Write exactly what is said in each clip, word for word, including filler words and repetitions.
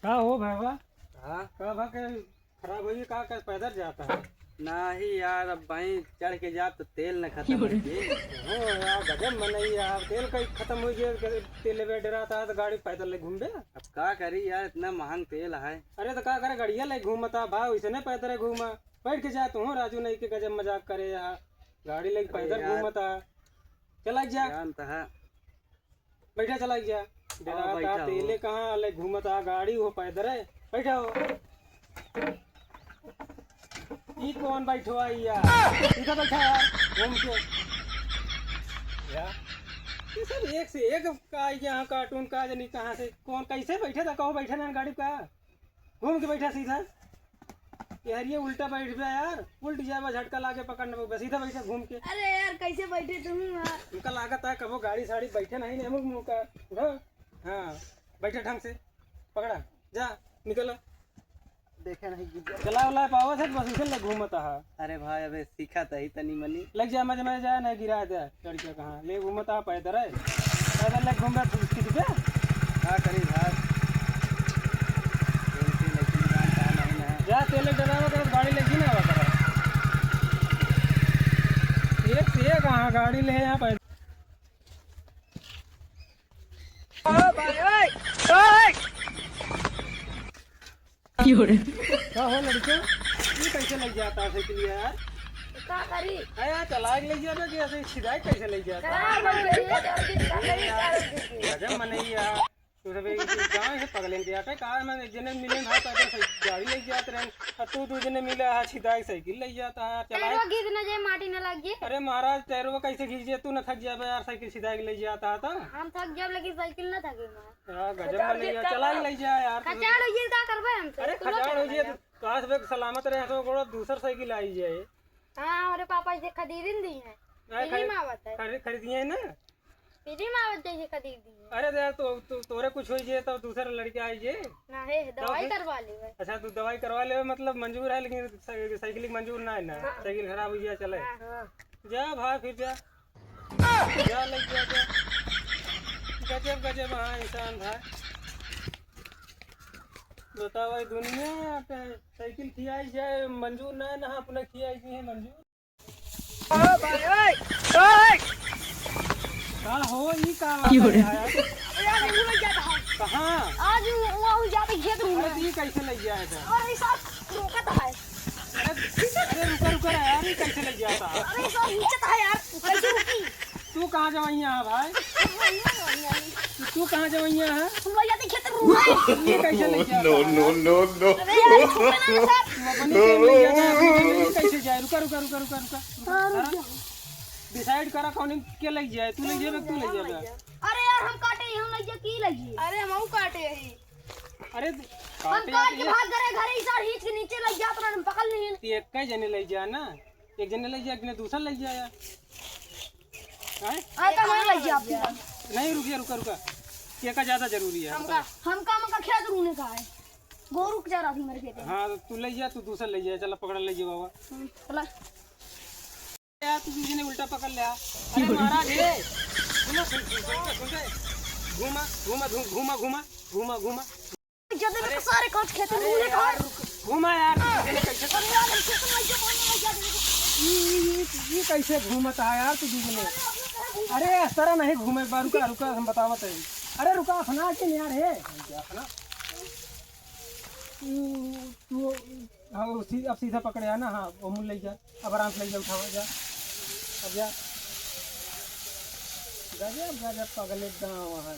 का हो भैया? हाँ? का भा के खराब होई, का, का पैदल जाता है? नाही यार, अब भाई चढ़ के जाब तो तेल न खतम होइ जाए। हो यार, गजब मनई यार, तेल का खतम होइ जाए, तेल लेबे डराता है तो गाड़ी पैदल ले घूमबे। अब का करी यार, इतना महंग तेल है। अरे तो का करे, गड़िया ले घूमता भाव, इसने पैदल घूमा। बैठ के जा तू, राजू नहीं के गजब मजाक करे यार, गाड़ी ले अरे पैदल यार। घूमता। चला जा। जानता है। बैठा चला गया। हाँ, डराता बैठा हो। तेले कहाँ ले घूमता, गाड़ी हो पैदल है। बैठा हो। ई कौन बैठो आई यार? इधर बैठा यार, घूम के। यार, ये सब एक से एक का यहाँ cartoon का जनी कहाँ से कौन कैसे बैठे था, कहो बैठे ना गाड़ी का। घूम के बैठा सीधा। यार, ये उल्टा बैठ गया यार, उल्ट जाबा, झटका लागे, पकड़ न पाबा, सीधा बैठा घूम के। अरे यार, कैसे बैठे तुम यार? उनका लागत है कबो गाड़ी साड़ी बैठे नहीं, नहीं मुंह का उठा। हाँ, बैठा ढंग से, पकड़ा, जा, निकला। देखे नहीं गिर गया। चला उला पावत है, बस इसे ले घूमत है। अरे भाई, अबे सीखा तही तनी मनी। लग जा, मजे मजे जा, नहीं गिरा दे। लड़किया कहाँ ले घूमत आ पैदल है? पैदल ले घूमबे, तू सीखबे? का करी भाई? तेल की लेकिन जान का नहीं ना। जा, तेल डरावा कर, गाड़ी ले घिना आवा कर। एक से एक कहाँ गाड़ी ले यहाँ पैदल। ओ भाई, ओए, ओए। का हो लड़के, ये कैसे लग जाता है साइकिल यार? का करी? अरे यार, चला के ले जाबे कि ऐसे ही छिदाई कैसे ले जाता है? का करी? का करी? का करी? गजब मनई यार। तू सब एक गाँव से पगलेन के आटे, कार में एक जने मिले भाई, पैदल से गाड़ी ले जात रहे, और तू दू जने मिला है, छिदाई साइकिल ले जाता है, चला। पैरवा घिस न जाए, माटी न लग जाए। अरे महाराज, पैरवा कैसे घिस जाए, तू न थक जाबे यार, साइकिल छिदाई के ले जाता है तो। हम थक जाब, लेकिन साइकिल न थके हमार। हाँ, गजब खचाड़ मनई के यार, का चला के ले जा यार। खचाड़ हो जाए, का करबे हमसे? अरे, तू लोग खचाड़ हो जाए, तो काश बे सलामत रहे, तो गोड़ा दूसर साइकिल आई जाए। हाँ, हमारे पापा इसे खरीदन दी है। हाँ, फ्री खरी-, में आवत है। खरी-, खरीदिए ना? फ्री में आवत जैसे खरीद दी है। अरे यार, तो, तो, तोरे कुछ हो जाए, तो दूसर लड़के आई जाए। ना है, तो दवाई फिर? करवा लेवे। अच्छा, तू दवाई करवा लेवे, मतलब मंजूर है, लेकिन सा-, साइकिल मंजूर ना है ना। हाँ। साइकिल खराब हो गया, चले। हाँ, हाँ। जा भाई, फिर जा। जा, लग जा, जा। गजब, गजब, हाँ, इंसान भाई। बताओ, भाई, दुनिया पे साइकिल खियाई जाए, मंजूर ना है, ना अपने खियाई जी है मंजूर। ओ भाई, ओए, ओए। का हो, ई का बात है यार? यार, वो लग जाता है। कहाँ? आज वो, वो जाते खेत में। अरे, तो ये कैसे लग जाएगा? अरे, ये साथ रोकत है। अरे, अरे, रुका, रुका रे यार, ये कैसे लग जाता है? अरे, सब नीचे था यार, कैसे रुकी? तू कहाँ जवइया है भाई? हम लोग यहाँ नहीं। तू, तू कहाँ जवइया है? हम लोग यहाँ देखे तो रुका है। ये कैसे लग जाता है? No, no, no, no। अरे यार, छोड़ो ना सर। तू अपनी के लग जाता है, अपनी के लग, ये कैसे जाए? रुका, रुका, रुका, रुका, रुका। हाँ, रुक जा। Decide करा कौन के लग जाए, तू लग जाए, तू लग जाए। अरे यार, हम काटे ही, हम लग जाए, की लग जाए? अरे, हम काटे ही। अरे, हम काटे काट के ही। भाग गए घरे, इस सार हीच के नीचे लग जात रहन, हम पकड़ लिए। तू एक ही जने लग जाए ना, एक जने लग जाए, एक जने दूसर लग जाए यार। हैं? आए का मार लग जाए आप। नहीं, रुकिए, रुका, रुका। ये का ज्यादा जरूरी है, हमका, बताओ। हमका, हमका खेत रूने का है। गोरू के चारा थी मेरे खेत में। हाँ, तो तू लग जा, तू दूसर लग जा, चला पकड़ लग जा बाबा। हम्म, चला। यार, तू दूसरे ने उल्टा पकड़ लिया। अरे महाराज, ए, सुनो, सुन, सुन, सुन, सुन, सुन। घूमा, घूमा, घू-, घूमा, घूमा, घूमा, घूमा। जब तक अरे, सारे कांच खेत में अरे उड़े यार, खाए। रुक, घूमा यार, तू दूसरे ने कैसे अरे यार, हम खेत में लग गया, पानी लग गया, देखो। ई, ई, ई, ई कैसे घूमत है यार, तू दूसरे ने? अरे, इस तरह नहीं घूमे, बा, रुका, रुका, हम बतावत है। अरे, रुका, अपना के यार, हे, अपना। तू, तू, हाँ, वो सी-, अब सीधा पकड़े है ना, हाँ, वो मुड़ ले जा, अब आराम से ले जा, उठावा जा, अब जा। गजब, गजब पगले गाँव है।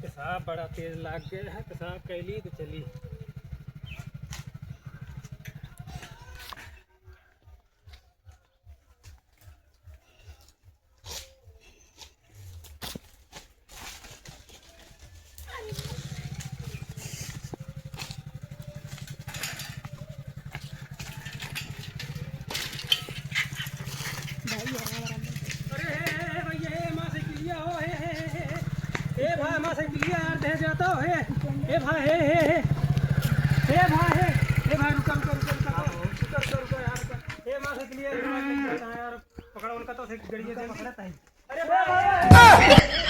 पेशाब बड़ा तेज लाग गया है, पेशाब कैली तो चली। अरे हे, हे, हे, भैया, हे, माँ साइकिलिया हो, हे, हे, हे, हे, हे। ए भाई, माँ साइकिलिया यार, दे जाता हो, हे, हे भाई, हे, हे, हे, हे भाई, हे, हे भाई, रुका, रुका, रुका, रुका, रुका, रुका, रुका यार, रुका। ए माँ साइकिलिया, रुका, रुका, रुका यार। पकड़ा उनका तो, से गड़िया दे, पकड़ा ताई। अरे बाप रे!